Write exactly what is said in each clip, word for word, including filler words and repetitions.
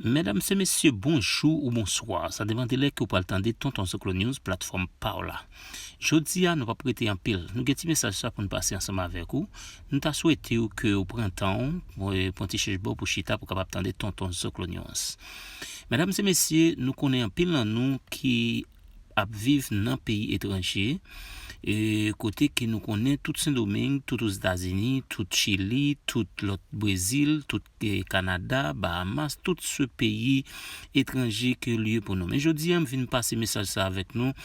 Medam e mesye, bonjou ou bonswa. Sa depann de lè ke w pral tande Tonton Zoklo News, platfòm pa w la. Jodi a, nou p ap rete anpil. Nou gen ti mesaj sa pou n pase ansanm avèk ou. Nou ta swete w ke w pran tan w, pran ti chèch bò pou chita pou kapab tande Tonton Zoklo News. Medam e mesye, nou konnen anpil nan nou ki ap viv nan peyi etranje, e kote ke nou konnen tout Sendomeng, tout Ozetazini, tout Chili, tout lòt Brezil, tout e, Kanada, Bahamas, tout se peyi etranje ke l ye pou nou. Men jodi a, m vin pase mesaj sa avèk nou,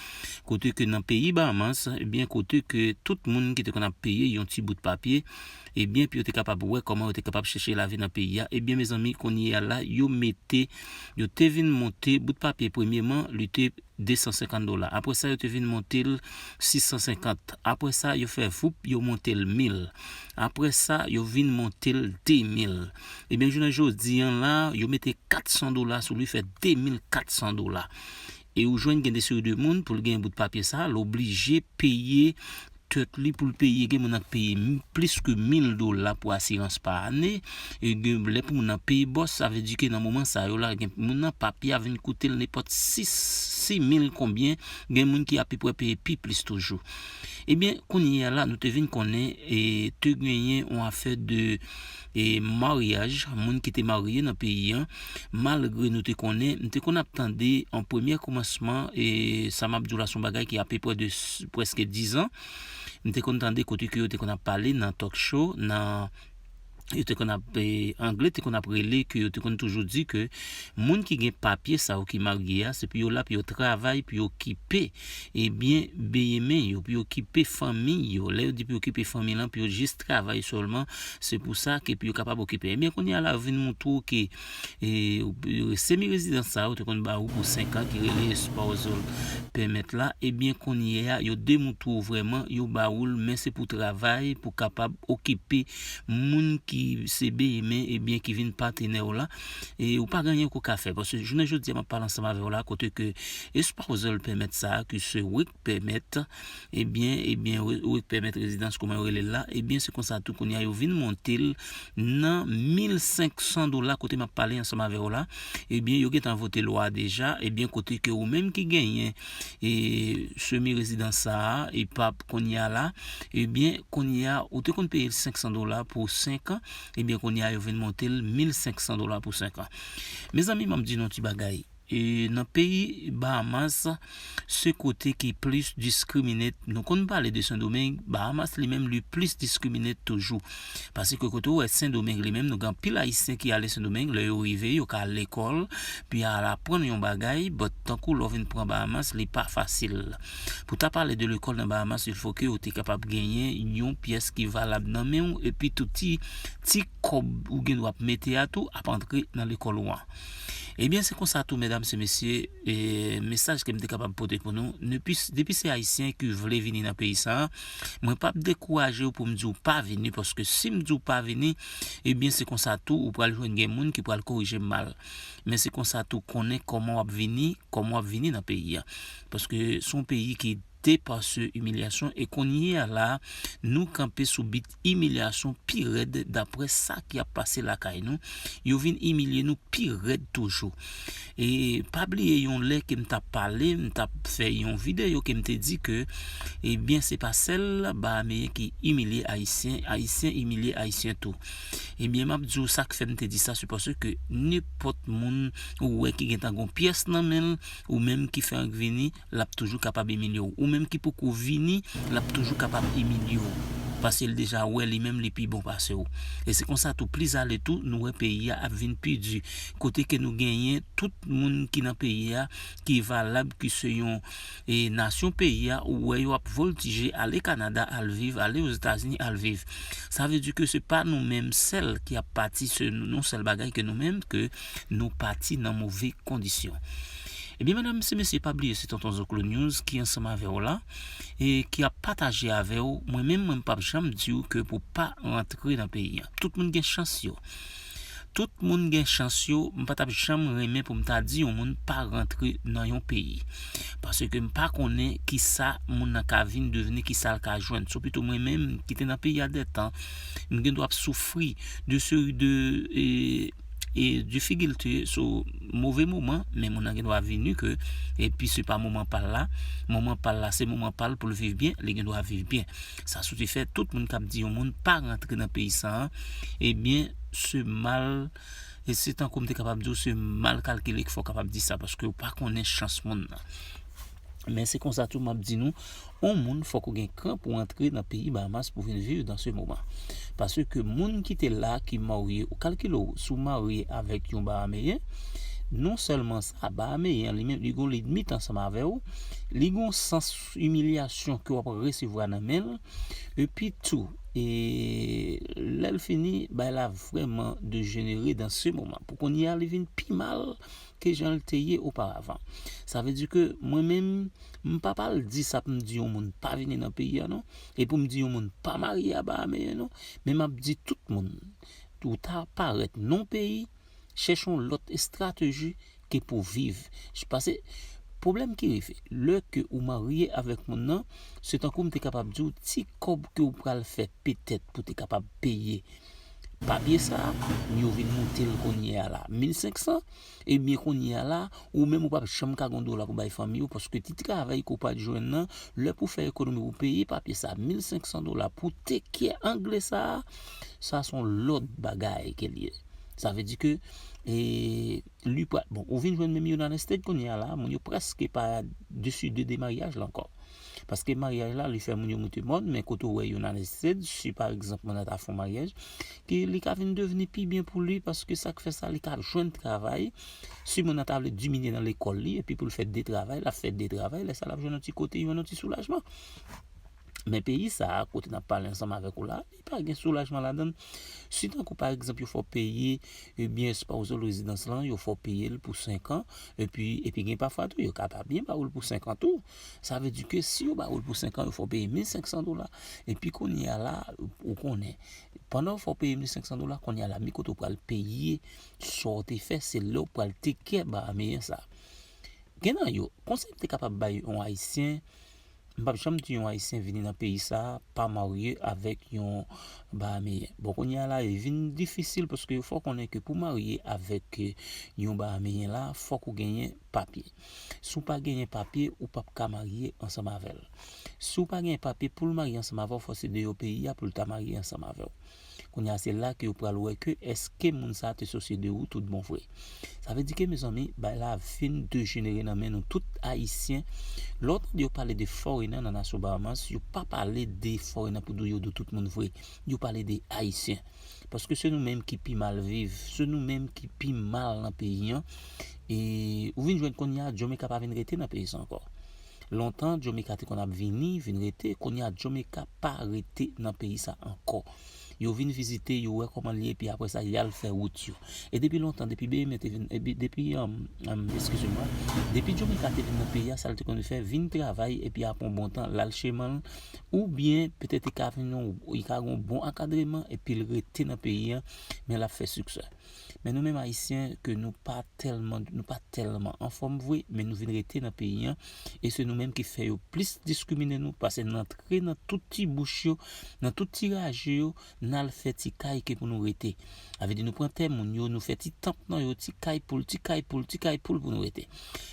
kote ke nan peyi Bahamas, ebyen, kote ke tout moun ki te konn ap peye yon ti bout papye, ebyen, pou yo te kapab wè kòman yo te kapab chèche lavi nan peyi a, ebyen, mezanmi, kounye a la, yo mete, yo te vin monte bout papye, premyeman, li te de san senkant dola. Apre sa, yo te vin monte l sis san senkant. Apre sa, yo fè voup, yo monte l mil. Apre sa, yo vin monte l de mil. Ebyen, jounen jodi a la, yo mete kat san dola sou li, fè de mil kat san dola. E ou jwenn gen de seri de moun pou l gen bout papye sa, l oblije peye tèt li pou l peye, gen moun k ap peye m-, plis ke mil dola pou asirans pa ane. E gen lè pou moun nan peye bòs, sa vle di ke nan moman sa yo la, gen moun nan papye a vin koute l nenpòt sis, sis mil konbyen, gen moun ki apeprè peye pi plis toujou. Ebyen, kounye a la, nou te vin konnen, e, te genyen yon afè de, e, maryaj, moun ki te marye nan peyi a, malgre nou te konnen, m te konn ap tande an premye kòmansman, e, sa m ap di w la, se yon bagay ki apeprè de s-, prèske diz an, m te konn tande kote ke yo te konn ap pale nan talk show, nan, yo te konn ap, e, angle te konn ap rele, ke yo te konn toujou di ke moun ki gen papye sa yo ki marye a, se pou yo la pou yo travay, pou yo okipe, ebyen, beye men yo, pou yo okipe fanmi yo. Lè yo di pou yo okipe fanmi lan, pou yo jis travay sèlman, se pou sa ke pou yo kapab okipe. Ebyen, kounye a la, yo vin montre w ke, e, semi rezidans sa yo te konn ba ou pou senk an ki rele spousal permit la, ebyen, kounye a, yo demontre w vrèman, yo ba ou l, men se pou travay, pou kapab okipe moun ki se beye men, ebyen, ki vin patenè w la, e ou pa gen anyen ke w ka fè. Paske jounen jodi a, m ap pale ansanm avè w la, kote ke spousal permit sa a, ki se work permit, ebyen, ebyen, work permit rezidans, kòman yo rele l la, ebyen, se konsa tou kounye a yo vin monte l nan mil senk san dola, kote m ap pale ansanm avè w la, ebyen, yo gentan vote lwa a deja, ebyen, kote ke ou menm ki genyen, e, semi rezidans sa a, e p ap kounye a la, ebyen, kounye a, ou te konn peye l senk san dola pou senk an, ebyen, kounye a, yo vin monte l mil senk san dola pou senk an. Mezanmi, m ap di nou yon ti bagay. E nan peyi Bahamas, se kote ki plis diskrimine. Nou konn pale de Sendomeng, Bahamas li menm li plis diskrimine toujou. Paske kote w wè Sendomeng li menm, nou gen anpil Ayisyen ki ale Sendomeng, lè yo rive, yo ka al lekòl, pou y al aprann yon bagay, but tankou lè w vin pran Bahamas, li pa fasil. Pou ta pale de lekòl nan Bahamas, il fo ke w te kapab genyen yon pyès ki valab nan men w, epi tout ti, ti kòb ou gen dwa ap mete a tou ap antre nan lekòl ou an. Ebyen, se konsa tou, medam e mesye, e, mesaj ke m te kapab pote pou nou. Depi, depi se Ayisyen ki vle vini nan peyi sa a, mwen p ap dekouraje w pou m di w pa vini, paske si m di w pa vini, ebyen, se konsa tou, ou pral jwenn gen moun ki pral korije m mal. Men se konsa tou, konnen kòman w ap vini, kòman w ap vini nan peyi a. Paske se yon peyi ki depase imilyasyon, e kounye a la, nou kanpe sou bit imilyasyon pi rèd daprè sa ki ap pase lakay nou. Yo vin imilye nou pi rèd toujou. E pa bliye yon lè ke m t ap pale, m t ap fè yon videyo ke m te di ke, ebyen, se pa sèl Bahameyen ki imilye Ayisyen, Ayisyen imilye Ayisyen tou. Ebyen, m ap di w sa k fè m te di sa, se paske nenpòt moun ou wè ki gentan gon pyès nan men l, ou menm ki fenk vini, l ap toujou kapab imilye w. Ou menm ki poko vini, l ap toujou kapab imilye w. Paske l deja wè li menm li pi bon pase w. E se konsa tou, plis ale tou, nou wè peyi a ap vin pi di. Kote ke nou genyen tout moun ki nan peyi a, ki valab, ki se yon, e, nasyon peyi a, ou wè yo ap voltije, ale Kanada al viv, ale Ozetazini al viv. Sa vle di ke se pa nou menm sèl ki ap pati, se yon sèl bagay ke nou menm, ke nou pati nan move kondisyon. Ebyen, medam e mesye, pa bliye, se Tonton Zoklo News ki ansanm avè w la, e ki ap pataje avè w. Mwen menm, mwen p ap janm di w ke pou pa rantre nan peyi a. Tout moun gen chans yo. Tout moun gen chans yo, m pa t ap janm renmen pou m ta di yon moun pa rantre nan yon peyi. Paske m pa konnen kisa moun nan ka vin devni, kisa l ka jwenn. So pito mwen menm, ki te nan peyi a dètan, m gen dwa ap soufri de seri de, e, e difficulté, so move moman, men moun nan gen dwa vini ke, epi se pa moman pa l la, moman pa l la, se moman pa l pou l viv byen, li gen dwa viv byen. Sa sou te fè, tout moun k ap di yon moun pa rantre nan peyi sa a, ebyen, se mal, e se tankou m te kapab di w, se mal kalkile k fè w kapab di sa, paske w pa konnen chans moun nan. Men se konsa tou m ap di nou, yon moun fòk ou gen kran pou antre nan peyi Bahamas pou vin viv dan se moman. Paske moun ki te la, ki marye, ou kalkile w, si w marye avèk yon Bahameyen, non sèlman sa, Bahameyen an li menm, li gon limit ansanm avè w, li gon sans imilyasyon ke w ap resevwa nan men l, epi tou, e lè l fini, bay la vrèman dejenere dan se moman. Pou kounye a, li vin pi mal ke jan l te ye oparavan. Sa vle di ke mwen menm, m pa pral di sa pou m di yon moun pa vini nan peyi a non, e pou m di yon moun pa marye a Bahameyen non, men m ap di tout moun, ou ta parèt non peyi, chèche yon lòt estrateji ke pou viv. Paske pwoblèm ki rive, lè ke ou marye avèk moun nan, se tankou m te kapab di w ti kòb ke ou pral fè petèt pou te kapab peye papye sa, yo vin moute l kounye a la mil senk san, ebyen kounye a la, ou menm ou p ap janm ka gen yon dola pou bay fanmi ou, paske ti travay ke w pral jwenn nan, lè pou fè ekonomi pou peye papye sa, mil senk san dola pou tekè angle sa, sa se yon lòt bagay ke l ye. Sa vle di ke, e, li pral, bon, ou vin jwenn menm United States kounye a la, moun yo prèske pa deside de maryaj la ankò. Paske maryaj la, li fè moun yo moute mòn, men kote w wè United States, si pa egzanp moun nan ta fè yon maryaj, ke li ka vin devni pi byen pou li, paske sa k fè sa, li ka jwenn travay. Si moun nan ta vle diminye nan lekòl li, epi pou l fè de travay, l ap fè de travay, lè sa l ap jwenn yon ti kote, jwenn yon ti soulajman. Men peyi sa a, kote n ap pale ansanm avèk ou la, li pa gen soulajman ladan l. Si tankou, pa egzanp, yo fè w peye, ebyen, espousal rezidans lan, yo fè w peye l pou senk an, epi, epi gen pafwa tou, yo ka pa byen ba ou l pou senk an tou. Sa vle di ke si yo ba ou l pou senk an, yo fè w peye mil senk san dola. Epi kounye a la, ou konnen, pandan yo fè w peye mil senk san dola, kounye a la, men kote w pral peye sa w te fè, se lè w pral tekè Bahameyen sa. Gen nan yo, konsèy m te kapab bay yon Ayisyen, m p ap janm di yon Ayisyen vini nan peyi sa a pa marye avèk yon Bahameyen. Bon, kounye a la, li vin difisil paske fò w konnen ke pou w marye avèk, eh, yon Bahameyen la, fòk ou genyen papye. Si w pa genyen papye, ou p ap ka marye ansanm avè l. Si w pa genyen papye, pou l marye ansanm avè w, fò se deyò peyi a pou l ta marye ansanm avè w. Kounye a, se la ke yo pral wè ke èske moun sa a te sosye de ou tout bon vre. Sa vle di ke, mezanmi, bagay la vin dejenere nan men nou tout Ayisyen. Lè w tande yo pale de foreigner nan nasyon Bahamas, yo pa pale de foreigner pou di yo di tout moun vre. Yo pale de Ayisyen. Paske se nou menm ki pi mal viv, se nou menm ki pi mal nan peyi an. E ou vin jwenn kounye a, Jamaica pa vin rete nan peyi sa ankò. Lontan, Jamaica te konn ap vini, vin rete. Kounye a, Jamaica pa rete nan peyi sa ankò. Yo vin vizite, yo wè kòman l ye, epi apre sa, y al fè wout yo. E depi lontan, depi B M A te vin, epi depi, um, um, eskize mwa, depi Jamaica te vin nan peyi a, sa l te konn fè, vin travay, epi apre yon bon tan, l al chemen l, oubyen petèt li ka vin yon, li ka gen yon bon ankadreman, epi l rete nan peyi a, men l ap fè siksè. Men nou menm Ayisyen, ke nou pa tèlman, nou pa tèlman anfòm vre, men nou vin rete nan peyi an, e se nou menm ki fè yo plis diskrimine nou, paske n antre nan tout ti bouch yo, nan tout ti raje yo, n al fè ti kay ke pou nou rete. Sa vle di nou pran tè moun yo, nou fè ti tanp nan yo, ti kay poul, ti kay poul, ti kay poul pou nou rete.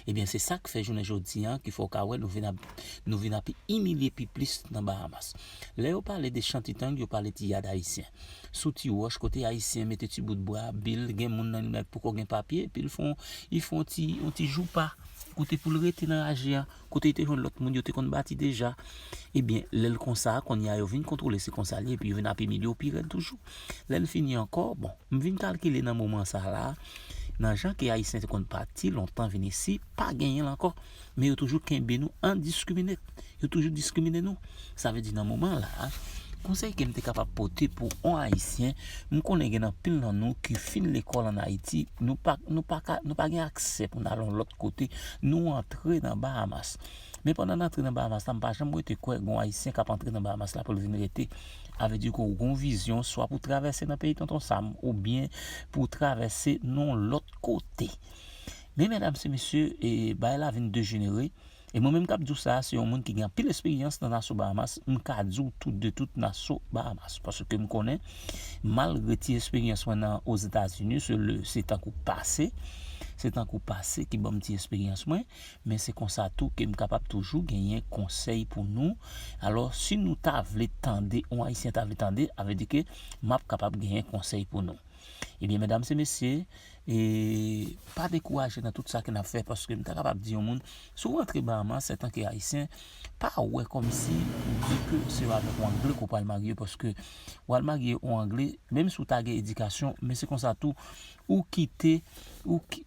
Ebyen, se sa k fè jounen jodi a, ki fè w ka wè nou vin ap, nou vin ap imilye pi plis nan Bahamas. Lè yo pale de Shantytown, yo pale ti yad ayisyen. Sou ti wòch, kote Ayisyen mete ti bout bwa, bil, gen moun nan li menm poko gen papye, epi l fè yon, li fè yon ti, yon ti joupa, kote pou l rete nan raje a, kote li te jwenn lòt moun yo te konn bati deja. Ebyen, lè l konsa, kounye a yo vin kontwole se konsa l ye, epi yo vin ap imilye w pi rèd toujou. Lè l fini ankò, bon, m vin kalkile nan moman sa la, nan jan ke Ayisyen te konn pati lontan vin isi, pa genyen l ankò. Men yo toujou kenbe nou endiskrimine. Yo toujou diskrimine nou. Sa vle di nan moman la, konsèy ke m te kapab pote pou yon Ayisyen, m konnen gen anpil nan nou ki fin lekòl ann Ayiti, nou pa, nou pa ka, nou pa gen aksè pou n al yon lòt kote, nou antre nan Bahamas. Men pandan n antre nan Bahamas la, m pa janm rete kwè gen yon Ayisyen k ap antre nan Bahamas la pou l vin rete. Sa vle di ke w gen yon vizyon, swa pou travèse nan peyi Tonton Sam, oubyen pou travèse nan yon lòt kote. Men medam e mesye, e, bagay la vin dejenere, E mwen menm k ap di w sa, se yon moun ki gen anpil esperyans nan Nassau Bahamas, m ka di w tout de tout Nassau Bahamas. Paske m konnen, malgre ti esperyans mwen nan Ozetazini, se le, se tankou pase, se tankou pase ki ban m ti esperyans mwen, men se konsa tou ke m kapab toujou genyen konsèy pou nou. Alò, si nou ta vle tande, yon Ayisyen ta vle tande, a vle di ke m ap kapab genyen konsèy pou nou. Ebyen, medam e mesye, e pa dekouraje nan tout sa ke n ap fè, paske m ta kapab di yon moun, si w rantre Bahamas antanke Ayisyen, pa wè kòmsi ou di ke se avèk yon Angle ke w pral marye, paske w al marye yon Angle, menm si w ta gen edikasyon, men se konsa tou, ou kite, ou ki,